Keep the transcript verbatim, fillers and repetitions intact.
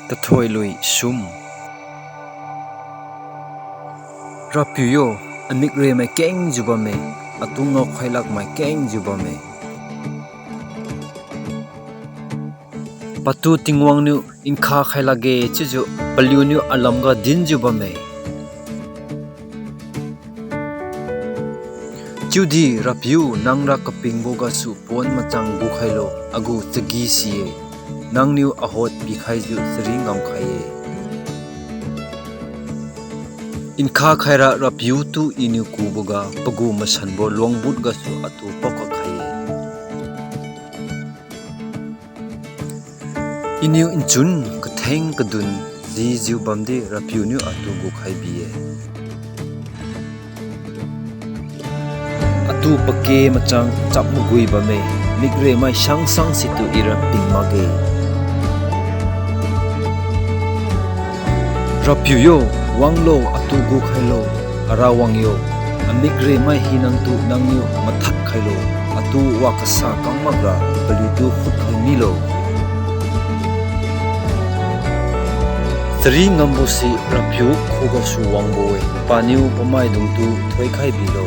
Tathoilui sum. RAPIU yo, amikre mai kengjiu bamme, atu ngaokhai lakmai kengjiu bamme. Patu Tingwang niu nkha khai lakge chiujiu paliuniu alamga dinjiu bamme. Chiudi RAPIU, nangra kapingbo gasu pon machang gukhailo, agu chagi si-e, nangniu ahot pikhaijiu chari ngamkhai-e. Nkha khaira RAPIU tu Iniu kuboga pagu masanbo luangbut gasu atu paokak khai-e. Iniu nchun katheng kadun jijiu bamdi RAPIU niu atu gukhai bi-e. Atu pake machang chap magui bamme, mikremai sangsang situ Ira ping makge. RAPIU yo, wanglo, atu gukhailo, Arawang yo, amikremai hinatu nangniu mathad khailo, atu wakasa kam makra paliutu phutkhai milo. Chari ngambose RAPIU khugasu wangbo-e, paniu pamaidungtu thoikhai bilo.